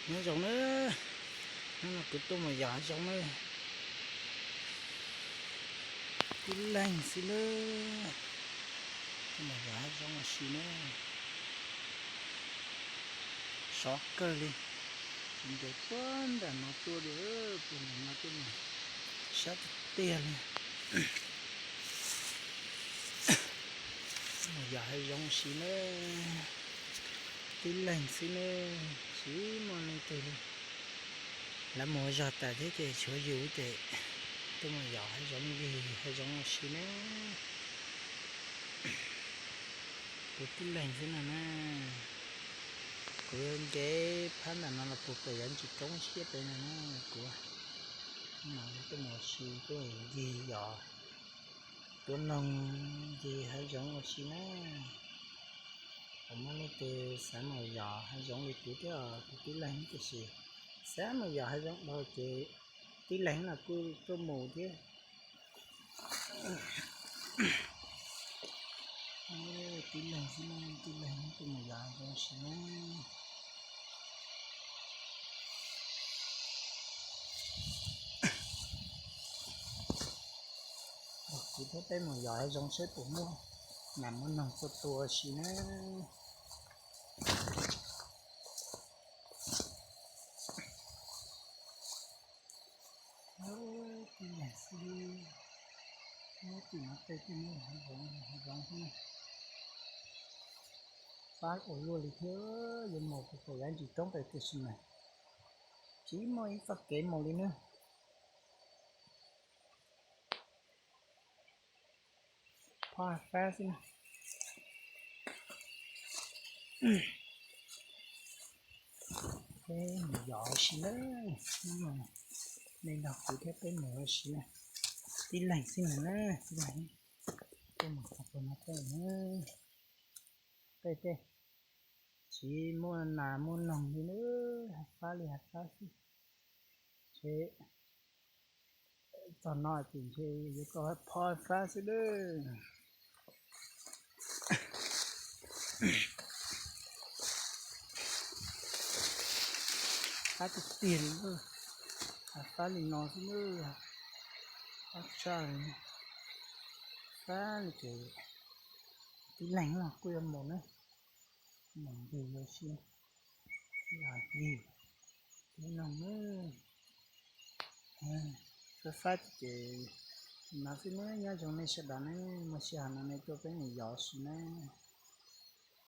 Nyob zoo na, hnub no kuv tuaj mus yos hav zoov na, tib leeg xwb na, tuaj mus yos hav zoov ua si na, sov kawg li, nce puag nram no tuaj li, puag nram no tuaj mus sab tiag tiag li. Mus yos hav zoov ua si na, tib leeg xwb na, tsis muaj leej twg li. Lawv mus ua zog tas thiab ces tshuav yus ces tuaj mus yos hav zoov ncig hav zoov ua si na. Kuv tib leeg xwb no na. Kuv nce phab ntawm no los puag pem yav ntsis roob siab pem no na. Kuv no tuaj mus ua si, tuaj ncig yos, tuaj noog ncig hav zoov ua si na. Tsis muaj leej twg xav mus yos hav zoov li kuv thiab, kuv tib leeg tiam sis xav mus yos hav zoov dhau ces tib leeg no kuj tuaj mus thiab. Tib leeg xwb, tib leeg tuaj mus yos hav zoov ua si na. Kuv thiab peb mus yos hav zoov saib puas muaj nas muaj noog tua tua ua si na. Tib leeg xwb, tim no tej twb muaj hav zoov, hav zoov xwb na. Fab ua luaj li thiab, yuav mus puag pem yav ntsis roob pem tiam sis mas tsis muaj ib txoj kev mus li na. Phob fab xwb na. Peb mus yos ua si na, nej nrog kuv thiab peb mus ua si na. Tib leeg xwb na, tib leeg. Peb mus qhov puag no tej na. Tej tej tsis muaj nas muaj noog li na, hav fab li hav fab xwb. Ces txog no ces ntshe yuav tau phob fab xwb lawm. Fab tiag tiag li, hav fab li no xwb na. Fab tshaj li, fab li ces tib leeg no kuj yuav mus na. Mus ncig ua si, ncig tib leeg na. Fab fab ces no xwb na, nyob zoo nej sawv daws na, muaj sij hawm no nej tuaj peb mus yos ua si na.